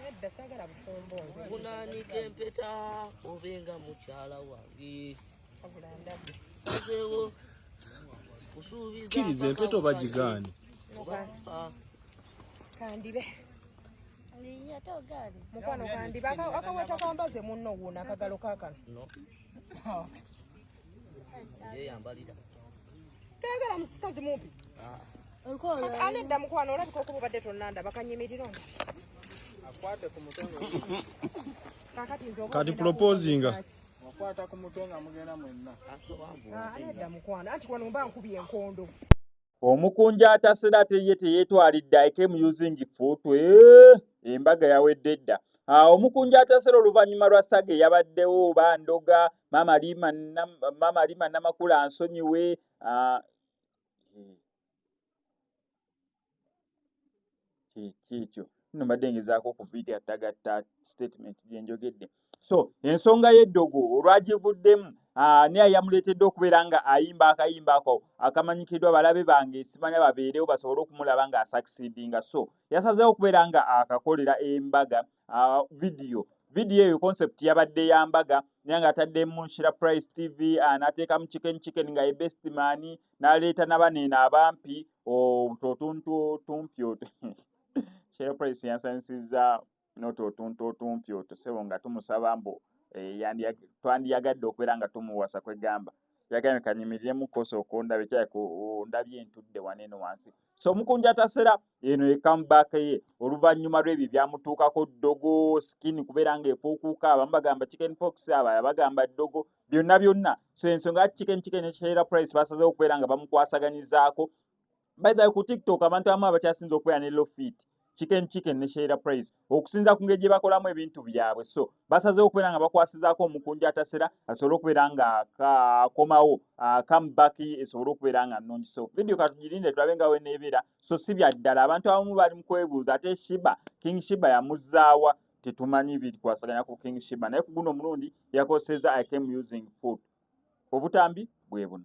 Nedda, saagala bufumbo nze. Kunaanika empeta obenga mukyala wange. Wabula ndabye. Sazeewo kusuubiza. Kkiriza empeta oba gigaane. Kandibe. Mukwano kandibe. Akaweta kambaze munno wuuno akagalo kaakano. No. Yeyambalira. Toyagala musikazi mumpi? Anedda mukwano, olabika okuba obadde tonnandaba, kanyimirira ondabe. Akwate ku mutwe. Kaakati nze oba Kati ogenda proposinga. Wakwata ku mutwe nga mugenda mwenna. Ah, nedda mukwano, anti wano mba nkubye enkondo. Omukunja atasera ate ye teyeetwalidde. I came using foot. Eh, embaga yawedde dda. Ah, omukunja atasera oluvannyuma lwa saga eyabaddewo oba ndoga maama Lima, maama Lima Namakula ansonyiwe. Ah, kyekyo nno mbadde ngezaako okuvigattagatta statement gye njogedde. So ensonga y'eddogo olwagivuddemu, naye yamuleetedde okubeera nga ayimba akayimba ako akamanyikiddwa balabe bange simanya babeerewo basobole okumulaba nga asucceedinga. So yasazeewo okubeera nga akakolera embaga video. Video eyo concept yabadde ya mbaga, naye nga ataddemu Shira Price TV, n'ateekamu Chicken Chicken nga ye best man, n'aleeta nabaneeno abampi otuntu otumpi otwo. Shira Price yansanyusizza n'otwo otuntu otumpi otwo, ssebo, nga tumusaba mbu twandiyagadde okubeera nga tumuwasa. Kwegamba yagambye kanyimiriremu kosooka ondabe kyaleka ondabye ntudde wano eno wansi. So omukunja atasera eno ye comeback ye oluvannyuma lw'ebyo byamutuukako, ddogo, skin kubeera ng'efuukuuka. Abamu bagamba chicken pox, abalala bagamba ddogo, byonna byonna. So ensonga ya Chicken Chicken ne Sheila Price basazeewo okubeera nga bamukwasaganyizaako. By the way, ku TikTok abantu abamu abakyasinze okubeera ne low fit, Chicken Chicken ne Sheila Price, okusinza ku ngeri gye bakolamu ebintu byabwe. So basazeewo okubeera nga bakwasizaako omukunja atasera asobole okubeera nga akomawo, comeback ye esobole okubeera nga nnungi. So video katugirinde tulabe nga weneebeera. So si bya ddala, abantu abamu bali mu kwebuuza ate Shiba, King Shiba yamuzaawa? Tetumanyi bikwasaganya ku King Shiba, naye ku guno omulundi yakozesezza "I came using food". Obutambi bwe buno.